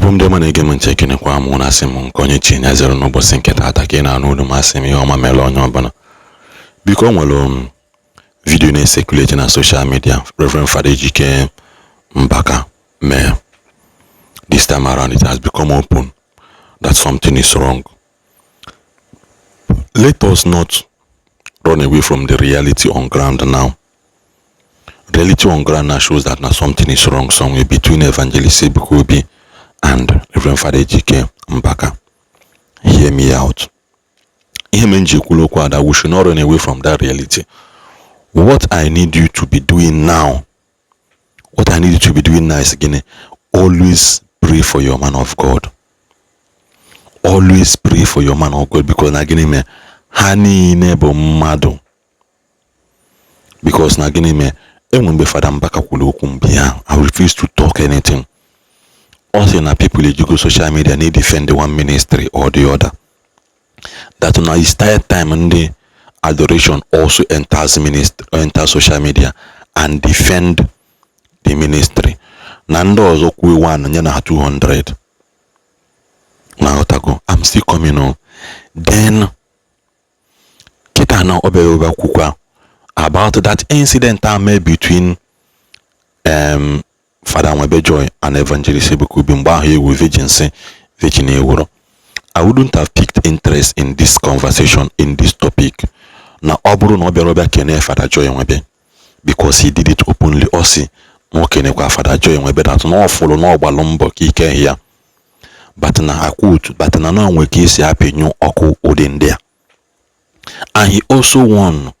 Igbo ndị ọma na-ege m ntị, ekenekwa m na asị m nke onye chi ya zere n'ụbọchị nke taata ka ị na-anụ olu m, asị m ihe ọma mere onye ọbụla. Biko, o nwere video na-ecirculate na social media Reverend Father Ejike Mbaka mee. This time around, it has become open that something is wrong. Let us not run away from the reality on ground now. Reality on ground now shows that now something is wrong somewhere between Evangelist Ebuka Obi and Reverend Father Ejike Mbaka. Hear me out. Ihe mere m ji ekwulu okwu a, that we should not run away from that reality. What I need you to be doing now, what I need you to be doing now is, gịnị? Always pray for your man of God. Always pray for your man of God, because na gịnị mee, ha niile bụ mmadụ. Because na gịnị mee, enwe mgbe Fada Mbaka kwuru okwu mgbe ya, I refuse to talk anything. Ọ sị na people ejigo social media na defend one ministry or the other. That na it's time ndị adoration also enters ministry, enter social media and defend the ministry. Na ndị ọzọ kwuo one nye na ha 200. Na ghọtago, I'm still coming on. Then kịta na ọ bịara ọbịa kwukwa about that incident a mee between Father Nwebe Joy and Evangelist Ebuka Obi mgbe ahụ ewu virgin si virgin ewuro. I wouldn't have picked interest in this conversation, in this topic, na ọ bụrụ na ọ bịara ọbịa kene Father Joy Nwebe, because he did it openly. Ọ sị na o kenekwa Father Joy Nwebe, that na ọ fụrụ na ọ gbalụ mbọ ka ike ya, but na akwut, but na na onwe ka esi apịnyụ ọkụ ụdị ndị a. And he also won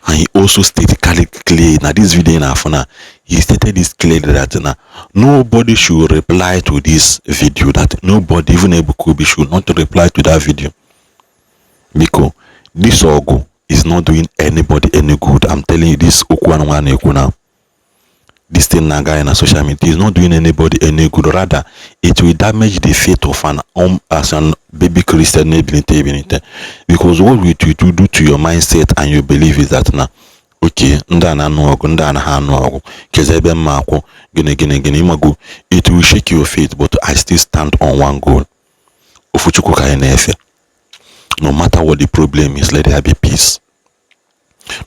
and he also stated clearly na this video na afọ na he stated this clearly that na nobody should reply to this video, that nobody, even Ebuka Obi, should not reply to that video, because this ọgụ is not doing anybody any good. I'm telling you, this okwu anụnwa na-ekwu now, this thing na-aga na social media is not doing anybody any good. Rather, it will damage the faith of an as an baby Christian na-ebilite ebilite, because what it will do to your mindset and your belief is that na okay, ndị a na-anụ ọgụ, ndị a anaghị anụ ọgụ, kezi ebe mma akwụ, gịnị gịnị gịnị, ịmago. It will shake your faith, but I still stand on one goal. Ofu Chukwu ka anyị na-efe. No matter what the problem is, let there be peace.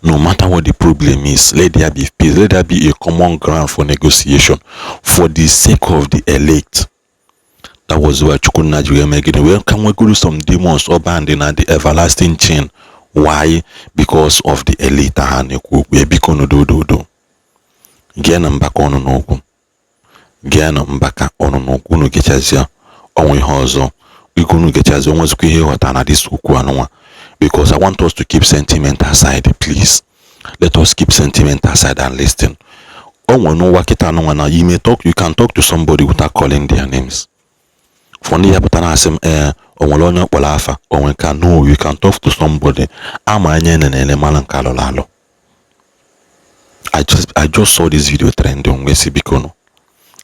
No matter what the problem is, let there be peace. Let there be a common ground for negotiation for the sake of the elect. That was why Chukwunna ji wee mee gịnị, wee ka nwegoro some demons ọ ndị na the everlasting chain. Why? Because of the elite. Ha na-ekwu okwu ya. Biko, n'udododo, gee na Mbaka ọnụ n'okwu, gee na Mbaka ọnụ n'okwu. Unu gechazie ọnwa ihe ọzọ iko, unu gechazie onwezikwa ihe ịghọta na this okwu anụnwa, because I want us to keep sentiment aside. Please, let us keep sentiment aside and listen. O nwere n'ụwa kịta anụnwa na you may talk, you can talk to somebody without calling their names. For ndị ya pụtara asị m, ee, o nwere onye ọkpọrọ afa o nwere ka. No, you can talk to somebody ama anya ene mara nke alụrụ alụ. I just saw this video trending wee sị biko no,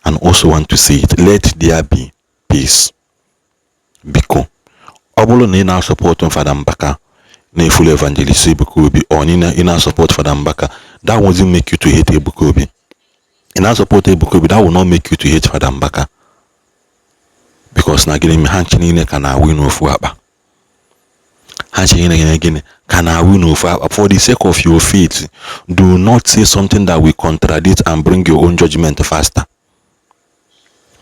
and also want to say it: let there be peace. Biko, ọ bụrụ na ị na-asupport Fada Mbaka na-efollow Evangelist Ebuka Obi, or ị na-asupport Fada Mbaka, that won't make you to hate Ebuka Obi. Ị na-asupport Ebuka Obi, that will not make you to hate Fada Mbaka, because na gịnị, ha nche niile ka na-awụ n'ofu akpa. Ha nche niile gịnị ka na-awụ n'ofu akpa. For the sake of your faith, do not say something that will contradict and bring your own judgment faster.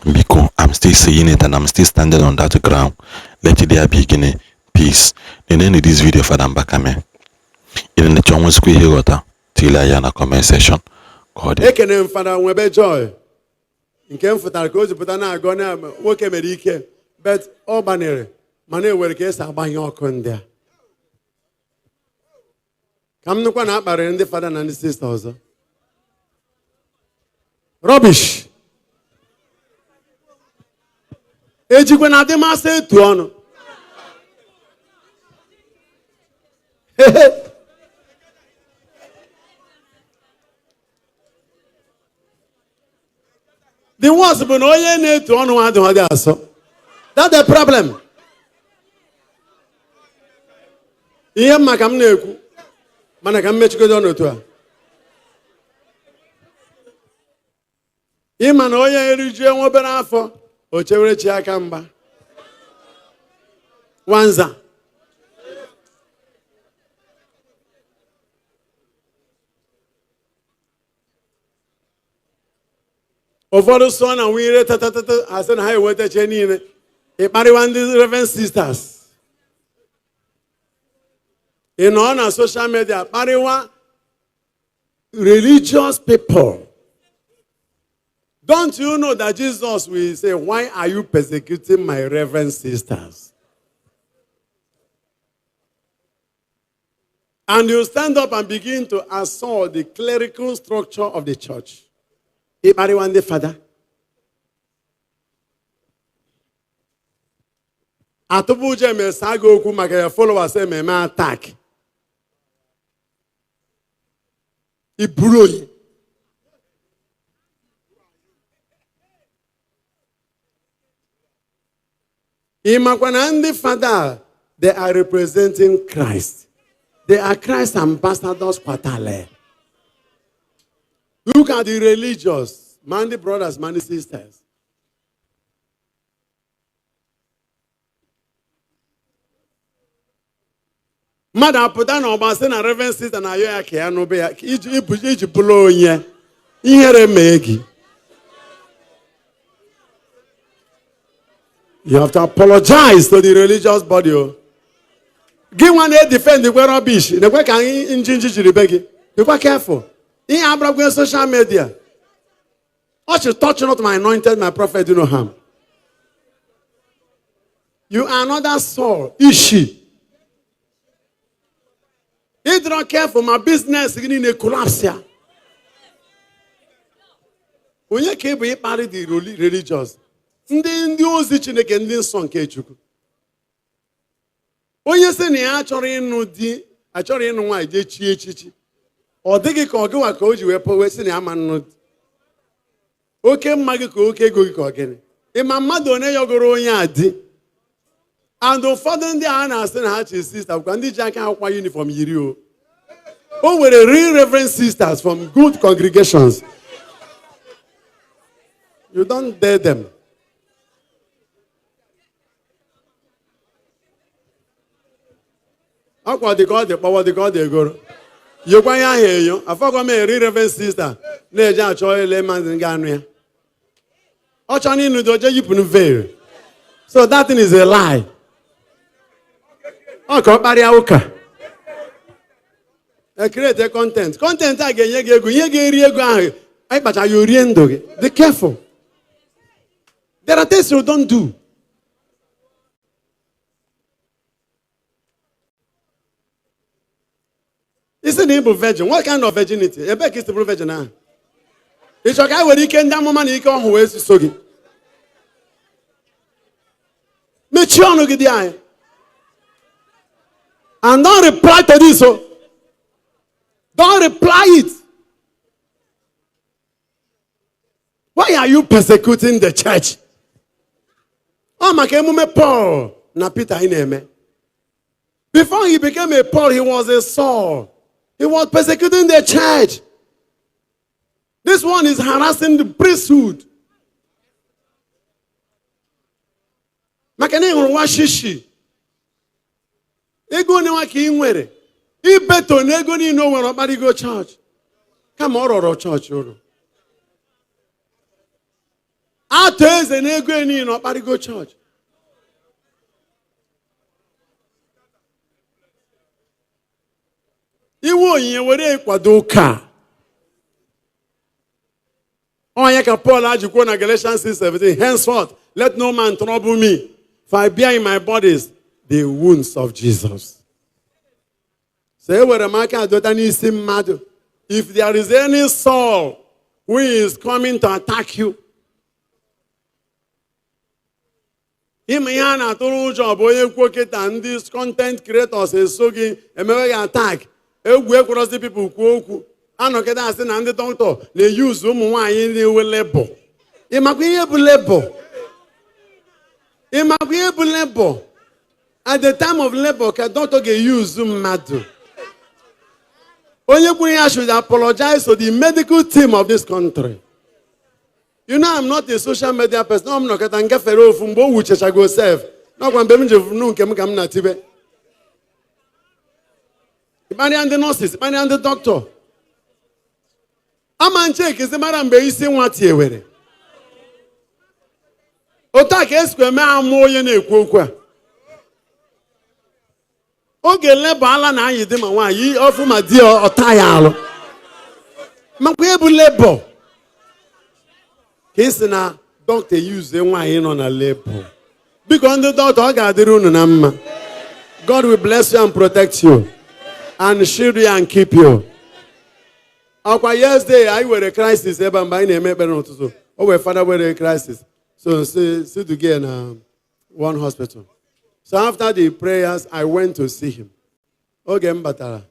Biko, I'm still saying it and I'm still standing on that ground. Let there be gịnị? Peace. Nenenu this video Fada Mbaka mee. Ị na-eche onwezikwa ihe ghọta, tile ya na comment section. Ka ọ dị. Ekene m Fada Nwebe Joy nke m fụtara ka o zipụta na-agọ na nwoke mere ike, but ọ gbanịrị mana ewere ka esi agbanye ọkụ ndị a ka m nụkwa na akparịrị ndị fada na ndị sista ọzọ. Rubbish ejikwa na adị masị etu ọnụ. The worst bụ na onye na-etu ọnụ adịghị asọ. That's the problem. Ihe mma ka m na-ekwu, mana ka m mechigodo ọnụ otu a. Ịma na onye erijue nwa obere afọ. O chewere chi aka mgba. Nwanza. Ụfọdụ sụọ na nwire tatatata asị na ha enwetacha niile. Ịkparịwa ndị Reverend Sisters. Ị nọ na social media kparịwa religious people. Don't you know that Jesus will say, "Why are you persecuting my reverend sisters?" And you stand up and begin to assault the clerical structure of the church. Ịkparịwa ndị fada. Atụpụ ụjọ emesa gị okwu maka ya followers ememe attack. Iburu onye. Ị makwa na ndị fada, they are representing Christ. They are Christ ambassadors kwatale. Look at the religious, man the brothers, man the sisters. Mmadụ apụta na ọgba sị na reverend sister na-ayọ ya ka ya nụbe ya iji bụrụ onye ihere mee gị. You have to apologize to the religious body. O. Gị nwa na-edefend kwe rubbish, na-ekwe ka anyị njinji jiri be gị. Dịkwa careful. Ihe abụrụkwa social media. Ọ sị, "Touch not my anointed, my prophet do no harm." You are another Saul. Ishi. Ịdịrọ careful ma business gị niile collapse ya. Onye ka ị bụ ịkparị the religious? Ndị ozi Chineke, ndị nsọ nke Chukwu. Onye sị na ya achọrọ ịnụ di, achọrọ ịnụ nwaanyị jee chie echichi. Ọ dịghị ka ọ gịnwa ka o ji wee pụọ wee sị na ya ma nnụ di. Oke mma gị ka oke ego gị ka ọ gịnị? Ị ma mmadụ one yọgoro onye a di? And ụfọdụ ndị a na-asị na ha chi sister bụkwa ndị ji aka akwa uniform yiri o. O nwere real reverend sisters from good congregations. You don't dare them. Akwa dị ka ọ dị kpọwọ dị ka ọ dị egoro. Yekwa ihe ahụ enyo. Afọkwa m eri reverend sister na-eje achọ ele mmadụ ga-anụ ya. Ọ chọrọ ịnụ dị oje yipụnụ veil. So that thing is a lie. Ọ ka ọ kparịa ụka. E create content. Content a ga-enye gị ego. Ihe ga-eri ego ahụ anyị kpacha ya orie ndụ gị. Be careful. There are things you don't do. Isi na ị bụ virgin, what kind of virginity? Ebee ka isi bụrụ virgin ahụ? Ị chọrọ ka anyị were ike ndị amụma na ike ọhụụ wee so gị? Mechie ọnụ gị dị anyị. And don't reply to this. Oh. Don't reply it. Why are you persecuting the church? Ọ maka emume Paul na Peter anyị na-eme. Before he became a Paul, he was a Saul. He was persecuting the church. This one is harassing the priesthood. Maka na ị hụrụ nwa shishi. Ego one nwa ka ị nwere. Ibeto na ego niile o nwere ọkparịgo chọọchị. Kama ọ rọrọ chọọchị ụlọ. Atọ eze na ego niile ọkparịgo chọọchị. Iwe onyinye were kwado ụka. Onye ka Paul ajikwuo na Galatians 6:17, "Henceforth let no man trouble me, for I bear in my bodies the wounds of Jesus." So ewere m aka adọta n'isi mmadụ. If there is any Saul who is coming to attack you, ịma ihe a na-atụrụ ụjọ bụ onye kwuo kịta ndị content creators eso gị emewe gị attack. Egwu ekwerọzi people kwuo okwu. Anọkịta asị na ndị dọkịta na-eyuzu ụmụ nwaanyị na-ewe labour. Ịmakwa ihe bụ labour? Ịmakwa ihe bụ labour? At the time of labor ka dọkịta ga-eyuzu mmadụ. Onye kwuru ya should apologize to the medical team of this country. You know I'm not a social media person. Ọ m nọkọta ngafere ofu mgbe o wuchechago sef. N'ọkwa mgbe m ji nụ nke m ka m na-atibe. Ịkparịa ndị nurses, ịkparịa ndị dọkịta. Ama nche ekezi mara mgbe isi nwa tiewere. Otu a ka esikwa eme amụ onye na-ekwu okwu a. Oge labour ala na anyị dị ma nwaanyị ọfụ ma di ọta ya alụ. Makwa ebu labour. Ka ị sị na dọkịta eyuzie nwaanyị nọ na labour. Biko, ndị dọkịta, ọ ga-adịrị unu na mma. God will bless you and protect you and shield you and keep you. Ọkwa yesterday anyị were crisis ebe a mgbe anyị na-eme ekpere n'ụtụtụ. O were fada were crisis. So si duga na one hospital. So after the prayers, I went to see him. Oge m batara,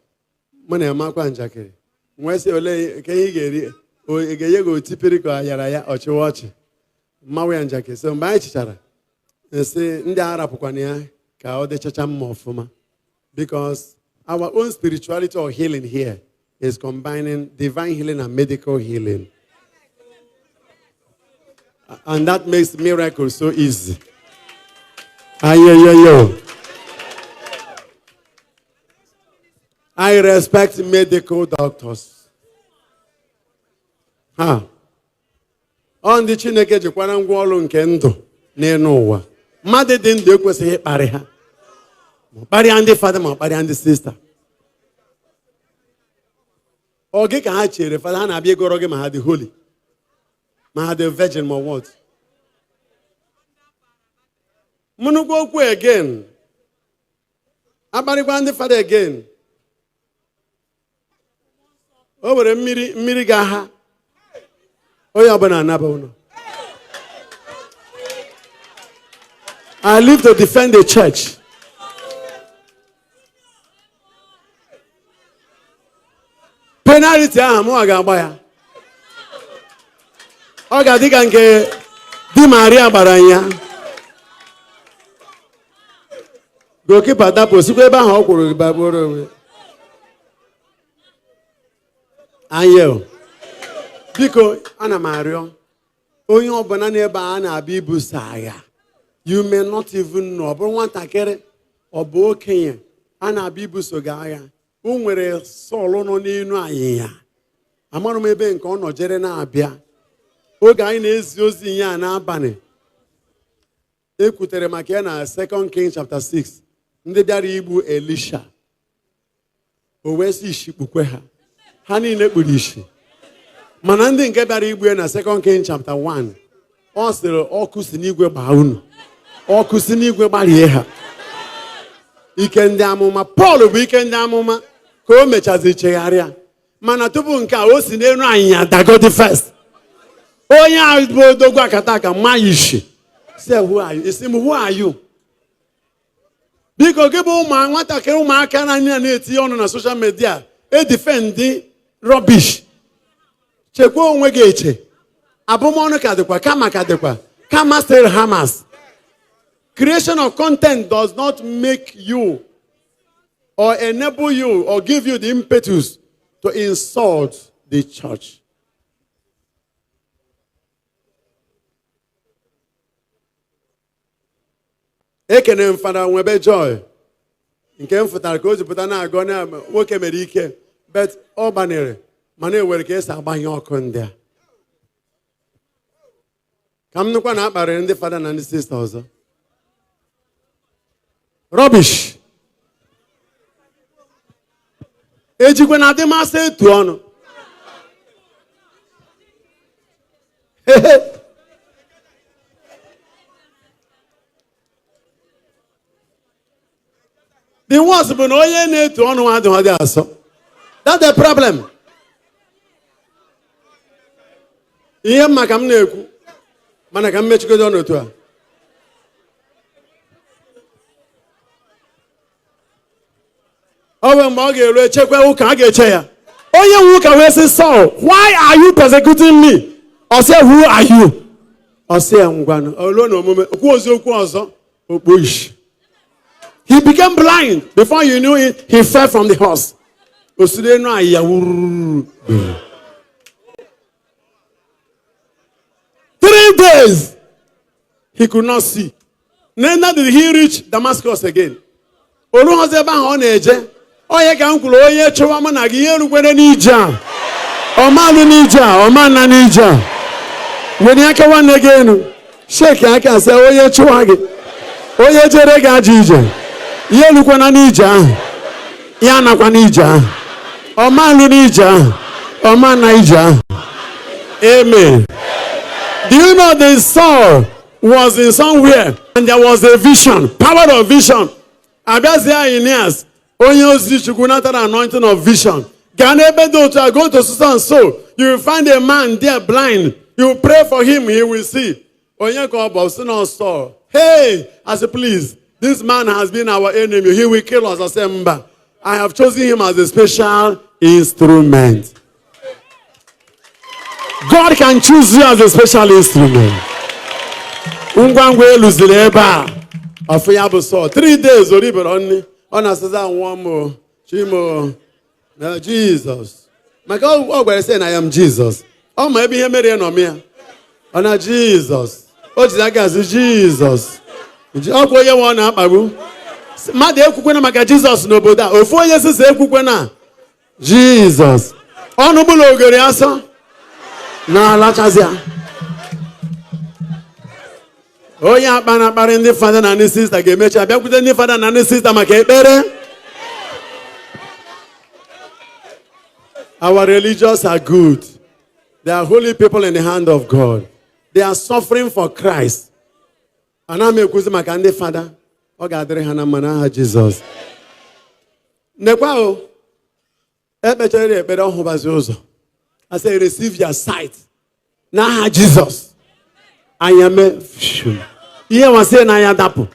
mụ na emakwa njakịrị. Nwee sị, ole ka ihe ị ga-eri? Ị ga-enye gị otipiri ka yara ya ọchịwa ọchị. Mmanwụ ya njakịrị. So mgbe anyị chichara, nsị ndị a arapụkwana ya ka ọ dịchacha mma ọfụma. Because our own spirituality or healing here is combining divine healing and medical healing. And that makes miracles so easy. Ayoyoyo. I respect medical doctors. Ha. Ọ ndị Chineke jikwara ngwa ọrụ nke ndụ n'elu ụwa. Mmadụ dị ndụ ekwesịghị ịkparị ha. Ma kparịa ndị fada, ma kparịa ndị sista. Ọ gị ka ha chere fada ha na-abịa ịgọrọ gị ma ha dị holy, ma ha dị virgin, ma what? Mụnụkwa okwu again. Akparịkwa ndị fada again. O were mmiri mmiri ga-aha onye ọbụla anaba ụlọ. I live to defend the church. Penalty ahụ mụnwa ga-agba ya. Ọ ga-adị ka nke di Maria gbara ya. Goalkeeper dapụ sikwa ebe ahụ ọ kwụrụ bagburu onwe. Anyel. Biko, ana m arịọ onye ọbụla n'ebe a na-abịa ibuso agha. You may not even know. Ọ bụrụ nwatakịrị, ọ bụ okenye a na-abịa ibuso gị agha. O nwere Sọl nọ n'elu anyịnya. Amarụ m ebe nke ọ nọ jere na-abịa. Oge anyị na-ezi ozi ya n'abalị, e kwutere maka ya na 2 Kings chapter 6. Ndị bịara igbu Elisha. O wee sị ishi kpukwe ha. Ha niile kpuru ishi. Mana ndị nke bịara igbu ya na 2 Kings chapter 1, ọ sịrị ọkụ si n'igwe gbaa unu. Ọkụ si n'igwe gbarie ha. Ike ndị amụma. Pọl bụ ike ndị amụma ka o mechazi chegharịa. Mana tupu nke a, o si n'elu anyịnya dagodi first. Onye ahụ bụ odogwu akata aka ma ishi. Say, "Who are you?" Isi m, "Who are you?" Biko, gị bụ ụmụ nwatakịrị, ụmụaka na anyị na-etinye ọnụ na social media edefend rubbish. Chekwa onwe gị eche. Abụmọnụ ka dịkwa, kama ka dịkwa. Kama still hammers. Creation of content does not make you or enable you or give you the impetus to insult the church. Ekene m Fada Nwebe Joy nke m fụtara ka o jupụta na-agọ na nwoke mere ike, but ọ gbanịrị mana ewere ka esi agbanye ọkụ ndị a. Ka m nụkwa na akparịrị ndị fada na ndị sista ọzọ. Rubbish. Ejikwa na adị masị etu ọnụ. The worst bụ na onye na-etu ọnụ adịghị asọ. That's the problem. Ihe mma ka m na-ekwu, mana ka m mechigodo ọnụ otu a. Ọ bụ mgbe ọ ga-eru echekwa ụka a ga-eche ya. Onye nwe ụka wee sị, "Saul, why are you persecuting me?" Ọ sị, "Who are you?" Ọ sị ya, ngwanụ, oluo na omume okwu ozi okwu ọzọ okpo ishi. He became blind. Before you knew it, he fell from the horse. O si n'elu anyịnya wururu. 3 days he could not see. Neither did he reach Damascus again. Olughọzi ebe ahụ ọ na-eje. Onye ka m kwuru, onye chụwa mụ na gị, ihe erukwere n'ije a. Ọmalụ n'ije a, ọma nna n'ije a. Were aka nwanne gị elu. Shake aka, sị onye chụwa gị. Onye jere gị ajọ ije. Ihe erukwana n'ije ahụ. Ya nakwa n'ije ahụ. Ọmalụ n'ije ahụ. Ọma na ije ahụ. Amen. Do you know the Saul was in somewhere and there was a vision, power of vision? Abịazie Aeneas, onye ozi Chukwu natara anointing of vision. Gaa n'ebe dị otu a, go to so and so. You will find a man there blind. You pray for him, he will see. Onye ka ọ bụ? Sị na Saul. Hey, I said, "Please, this man has been our enemy. He will kill us." I said, "Mba, I have chosen him as a special instrument." God can choose you as a special instrument. Ngwa ngwa eluziri ebe a, ọfụ ya bụ Saul. 3 days o ribere nri, ọ na-asịza, "Nwụọ m o, Chimo na Jizọs," maka ọ gwara sị na ya m Jizọs. Ọ ma ebe ihe mere ya nọ m ya. Ọ na Jizọs, o jizi aka asị Jizọs. Ọkwa onye nwe ọ na-akpagbu mmadụ ekwukwena maka Jizọs n'obodo a. Ofu onye sịsa ekwukwena Jizọs, ọnụ bụla ogori asọ na-alachazi ya. Onye akpa na-akparị ndị fada na ndị sista ga-emecha bịakwute ndị fada na ndị sista maka ekpere. Our religious are good. They are holy people in the hand of God. They are suffering for Christ. Ana m ekwuzi maka ndị fada. Ọ ga-adịrị ha na mma n'aha Jizọs. Nekwa o, ekpechara ekpere, ọhụbazi ụzọ. I say, "Receive your sight n'aha Jizọs." Anya mee fshum. Ihe nwasị n'anya dapụ.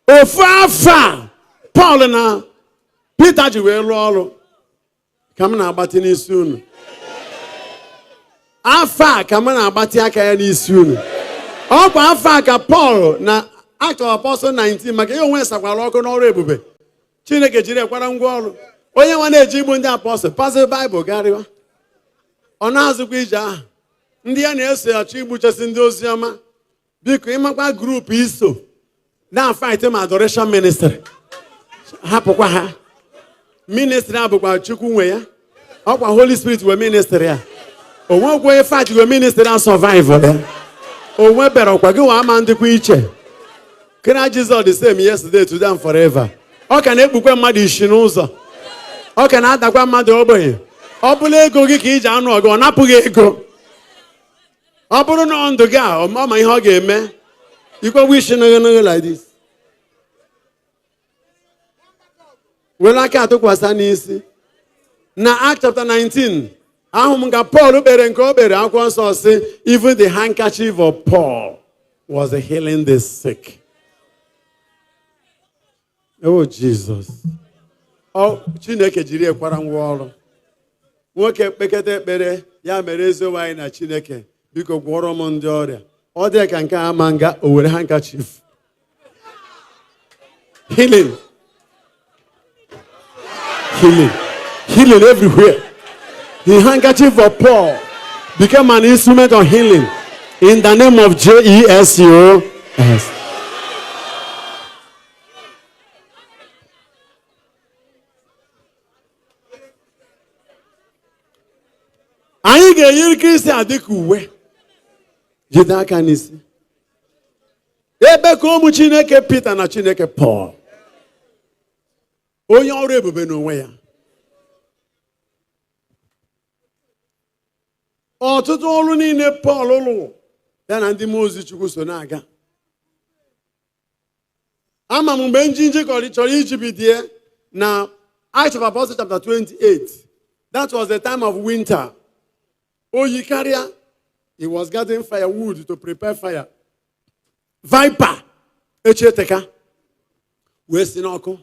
Ofu afọ a Pọl na Pita ji wee rụọ ọrụ ka m na-agbatị n'isi unu. Afọ a ka m na-agbatị aka ya n'isi unu. Ọkwa afọ a ka Pọl na Act of Apostle 19, maka ya onwe sakwara ọkụ n'ọrụ ebube. Chineke jiri ekwara ngwa ọrụ. Onye nwa na-eji igbu ndị apọstụl pasị Baịbụl garịwa. Ọ na-azụkwa ije ahụ. Ndị ya na-eso achọ igbuchasị ndị ozi ọma. Biko, ịmakwa group iso na-fight ma adoration ministry. Hapụkwa ha. Ministry a bụkwa Chukwu nwe ya. Ọkwa Holy Spirit wee ministry a. O nwekwa onye fight wee ministry a survive ya. O nwebere ọkwa gị nwa ama ndịkwa iche. Kena Jesus the same yesterday, today and forever. Ọ ka na-ekpukwe mmadụ isi n'ụzọ. Ọ ka na-adakwa mmadụ ogbenye. Ọ bụla ego gị ka iji anụ ọgụ, ọ napụghị ego. Ọ bụrụ na ọ ndụ gị a, ọ ma ihe ọ ga-eme. Ikwegbu isi nụghị nụghị like this. Were aka atụkwasị n'isi. Na Act chapter 19, ahụ m ka Paul kpere nke o kpere, akwụkwọ nsọ sị, even the handkerchief of Paul was healing the sick. Oh Jesus. Ọ Chineke jiri ekwara ngwa ọrụ. Nwoke kpekete ekpere ya mere, ezi onwe anyị na Chineke, biko gwọrọ m ndị ọrịa. Ọ dị ka nke a ama nga o were handkerchief. Healing. Healing. Healing everywhere. The handkerchief of Paul became an instrument of healing in the name of Jesus. Anyị ga-eyiri Kristi a dịka uwe. Jide aka n'isi. Ebe ka ụmụ Chineke Pita na Chineke Pọl. Onye ọrụ ebube n'onwe ya. Ọtụtụ ọrụ niile Pọl lụrụ, ya na ndị mmụọ ozi Chukwu so na-aga. Ama m mgbe njinji chọrọ ijibidie na Acts of Apostles chapter 28. That was the time of winter. Oyi karịa. He was gathering firewood to prepare fire. Viper echeteka wee si n'ọkụ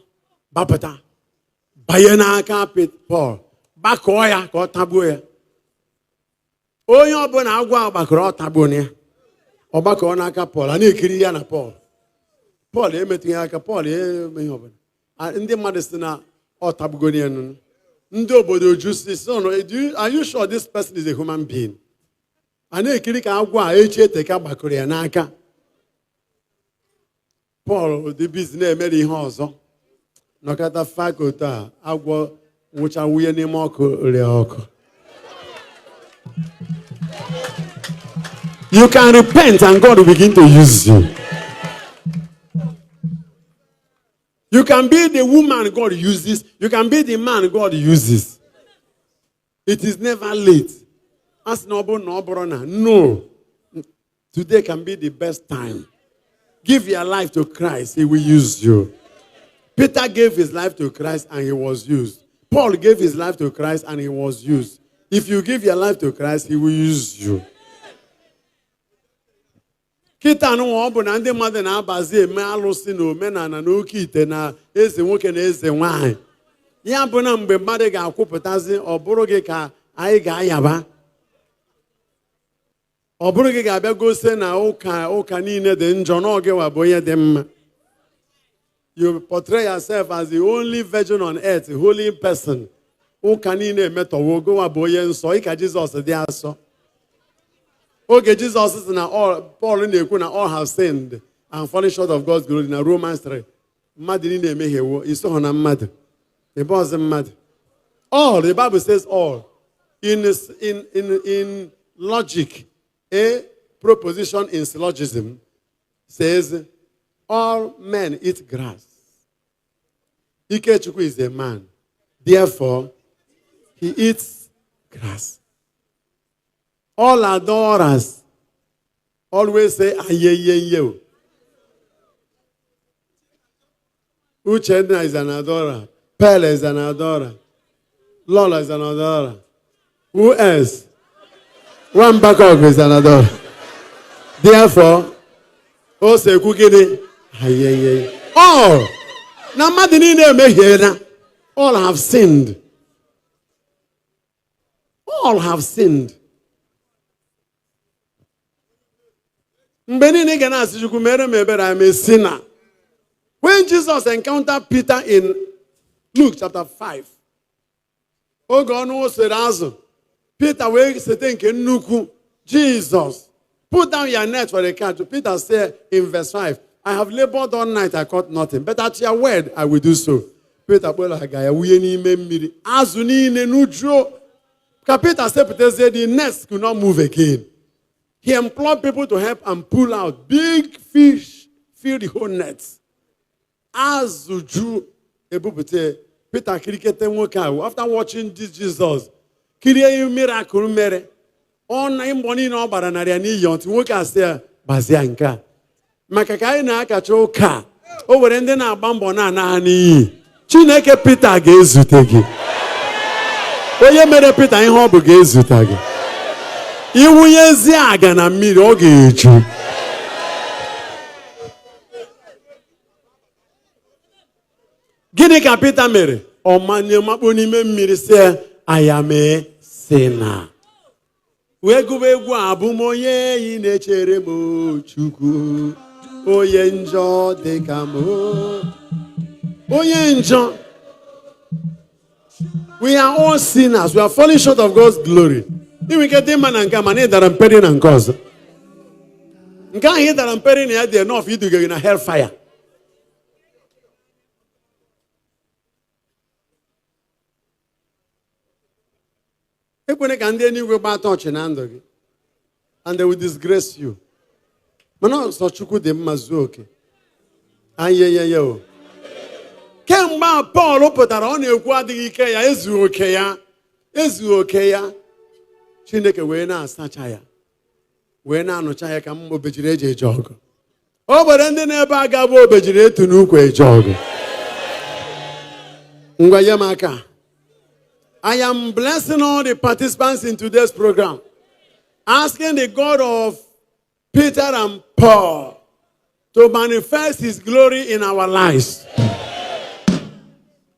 gbapụta banye n'aka Paul, gbakọọ ya ka ọ tagbuo ya. Onye ọbụla agwọ a gbakọrọ, ọ tagbuo ya. Ọ gbakọọ n'aka Paul, a na-ekiri ya na Paul. Paul emetụghị aka, Paul emeghị ọbụla. Ndị mmadụ si na ọ tagbugo ya nụ. Ndị obodo ju si, "So, no, are you sure this person is a human being?" A na-ekiri ka agwọ a echi eteka gbakọrọ ya n'aka. Pọl dị busy na-emere ihe ọzọ. Nọkọta fakoto a, agwọ nwụcha wunye n'ime ọkụ ree ọkụ. You can repent and God will begin to use you. You can be the woman God uses. You can be the man God uses. It is never late. As na ọ bụrụ na ọ bụrụ na no. Today can be the best time. Give your life to Christ. He will use you. Peter gave his life to Christ and he was used. Paul gave his life to Christ and he was used. If you give your life to Christ, he will use you. Kịta nụnwa ọ bụ na ndị mmadụ na-abazi eme alụsị na omenala na oke ite na eze nwoke na eze nwanyị. Ya bụ na mgbe mmadụ ga-akwụpụtazi, ọ bụrụ gị ka anyị ga-ayaba. Ọ bụrụ gị ga-abịa gosi na ụka niile dị njọ na ọ gịwa bụ onye dị mma. You portray yourself as the only virgin on earth, holy person. Ụka niile emetọwo, gịwa bụ onye nsọ, ịka Jizọs dị asọ. Oge Jizọs sị na all, Paul na-ekwu na all have sinned and fallen short of God's glory na Romans 3. Mmadụ niile emehiewo, isoghọ na mmadụ. Ebe ọzọ mmadụ. All, the Bible says all. In logic, a proposition in syllogism says all men eat grass. Ikechukwu is a man. Therefore, he eats grass. All adorers always say ayeyeye. Uchenna is an adorer. Pele is an adorer. Lola is an adorer. Who else? One Bakog is an adorer. Therefore, o sekwu gịnị? Ayeyeye. All. Na mmadụ niile emehiela. All have sinned. All have sinned. Mgbe niile ị ga na-asị Chukwu mere m ebere, I'm a sinner. When Jesus encountered Peter in Luke chapter 5, oge ọnụ sere azụ, Peter wee sete nke nnukwu, Jesus, put down your net for the catch. Peter said in verse 5, I have labored all night, I caught nothing, but at your word, I will do so. Peter kpọrọ aga ya wunye n'ime mmiri, azụ niile n'ujuo. Ka Peter sepụtazie, the nets could not move again. He employed people to help and pull out big fish, fill the whole net. Azụ ju ebupụta. Peter kirikete nwoke ahụ after watching this Jesus kirie miracle mere ọ na mbọ niile ọ gbara narị ya n'iyi ọtụ nwoke a sị ya gbazie nke a maka ka anyị na-akacha ụka o were ndị na-agba mbọ na-ana ha n'iyi. Chineke Peter ga-ezute gị. Onye mere Peter ihe ọ bụ ga-ezute gị. Iwunyezie aga na mmiri ọ ga-eju. Gịnị ka Peter mere? Ọ manye makpu n'ime mmiri sị ya, I am a sinner. Wee gụba egwu a, abụ m onye enyi na-echere m Chukwu, onye njọ dị ka m. Onye njọ. We are all sinners. We are falling short of God's glory. Ị nwere ike dị mma na nke a, mana ị dara mperi na nke ọzọ. Nke ahụ ị dara mperi na ya dị enough iduga gị na hellfire. Ekwene ka ndị eluigwe gbaa tọọchị na ndụ gị, and they will disgrace you. Mana ọsọ Chukwu dị mma zuo oke. Ayeyeye o. Kemgbe a Pọl pụtara, ọ na-ekwu adịghị ike ya, ezughị oke ya, ezughị oke ya. Chineke wee na-asacha ya, wee na-anụcha ya ka m obejiri eji eje ọgụ. O nwere ndị na-ebe a ga-abụ obejiri etu n'ukwu eje ọgụ. Ngwa nye m aka. I am blessing all the participants in today's program, asking the God of Peter and Paul to manifest his glory in our lives.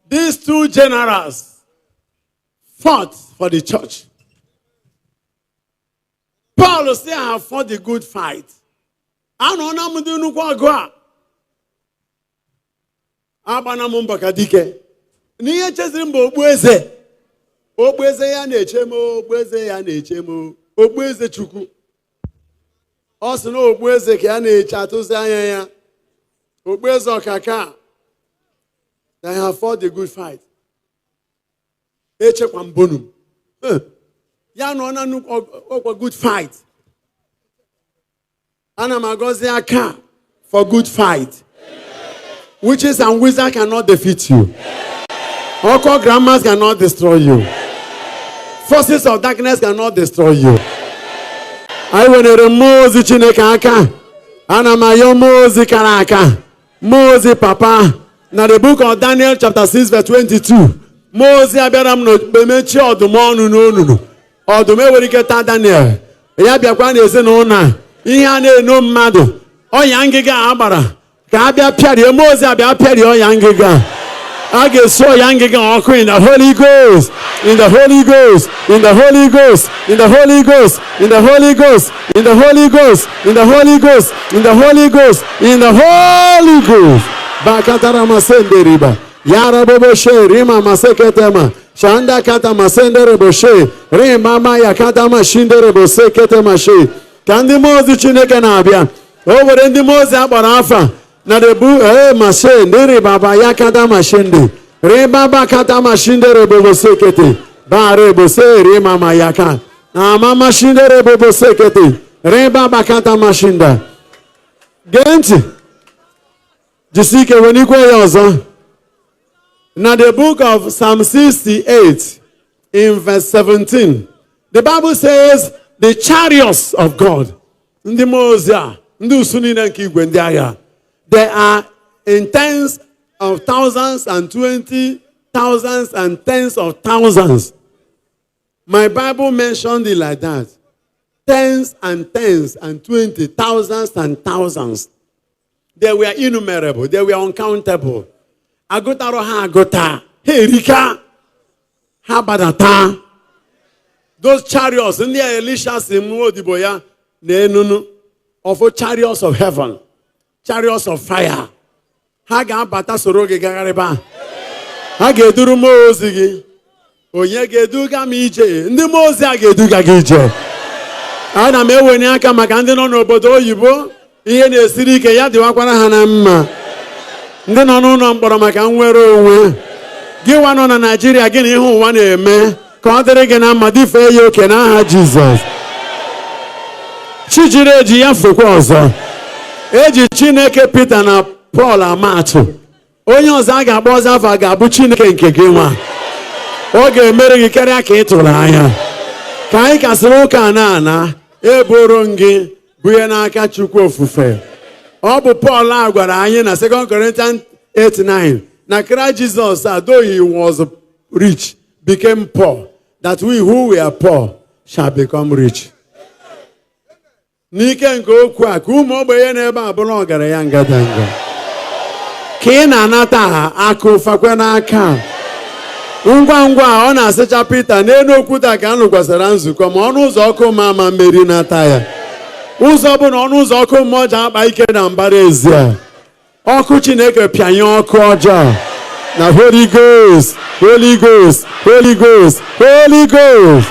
These two generals fought for the church. Paul said, I have fought the good fight. Anọ na m dị nnukwu ọgụ a. Agbana m mbọ ka dike. N'ihe cheziri mba okpueze. Okpueze ya na-eche m, okpueze ya na-eche m, okpueze Chukwu. Ọ sị na okpueze ka ya na-eche atụzi anya ya. Okpueze ọkaka. They have fought the good fight. Echekwa mbonu. Ya nọ na nnukwu ọkwa good fight. Ana m agọzi aka for good fight. Witches and wizards cannot defeat you. Occult grandmas cannot destroy you. Forces of darkness cannot destroy you. Anyị wenere mmụọ ozi Chineke aka. Ana m ayọ mmụọ ozi kara aka. Mmụọ ozi papa. Na the book of Daniel chapter 6 verse 22. Mmụọ ozi abịara m n'okpukpe mechie ọdụm ọnụ n'onunu. Ọdụm enwere ike taa Daniel. Ya bịakwa n'ezinụlọ a. Ihe a na-eno mmadụ. Ọnya ngịga a gbara. Ka a bịa pịarie mmụọ ozi abịa pịarie ọnya ngịga a. A ga-esu ọya ngịga ọkụ in the Holy Ghost, in the Holy Ghost, in the Holy Ghost, in the Holy Ghost, in the Holy Ghost, in the Holy Ghost, in the Holy Ghost, in the Holy Ghost, in the Holy Ghost. Bakatara masende riba. Yara bobo she rima maseketema. Shanda kata masendere boshe. Rima ma ya kata mashindere bose kete mashe. Ka ndị mmụọ ozi Chineke na-abịa. O nwere ndị mmụọ ozi akpọrọ afa na the bu mashe ndere baba ya kata mashinde. Rima kata mashindere bobo sekete. Ba rebo se rima ma ya ka. Ama mashindere bobo sekete. Rima bakata mashinda. Gee ntị. Jisi ike wenikwe ya ọzọ. Na the book of Psalm 68 in verse 17, the Bible says, "The chariots of God," ndị mmụọ ozi a, ndị usu niile nke igwe ndị agha, they are in tens of thousands and twenty thousands and tens of thousands. My Bible mentioned it like that. Tens and tens and twenty thousands and thousands. They were innumerable. They were uncountable. Agụtara ha agụta. Ha erika. Ha gbadata. Those chariots, ndị a Elisha si mụọ odibo ya na enunu of chariots of heaven, chariots of fire. Ha ga-abata soro gị gagharịba. Ha ga-eduru mmụọ ozi gị. Onye ga-eduga m ije? Ndị mmụọ ozi a ga-eduga gị ije. Ana m ewenye aka maka ndị nọ n'obodo oyibo ihe na-esiri ike ya dịwakwara ha na mma. Ndị nọ n'ụlọ mkpọrọ maka nnwere onwe. Gị nwa nọ na Naịjirịa, gị na ihe ụwa na-eme ka ọ dịrị gị na mma, dịfee ya oke n'aha Jizọs. Chi jiri eji ya fekwa ọzọ. Eji Chineke Pita na Pọl ama atụ. Onye ọzọ a ga-akpọ ọzọ afọ ga-abụ Chineke nke gị nwa. Ọ ga-emere gị karịa ka ị tụrụ anya. Ka anyị kasịrị ụka na ana eboro m gị bunye n'aka Chukwu ofufe. Ọ bụ Pọl a gwara anyị na 2 Corinthians 8:9 na Christ Jesus, though he was rich, became poor, that we who were poor shall become rich. N'ike nke okwu a, ka ụmụ ogbenye n'ebe a bụrụ ọgaranya ngadanga. Ka ị na-anata akụ fakwe n'aka. Ngwa ngwa ọ na-asịcha Pita n'elu okwute ka a nụkwasara nzukọ ma ọnụ ụzọ ọkụ ma ama mmeri nata ya. Ụzọ bụ na ọnụ ụzọ ọkụ mmụọ ji akpa ike na mbara ezi a. Ọkụ Chineke pịanye ọkụ ọjọọ na Holy Ghost, Holy Ghost, Holy Ghost, Holy Ghost.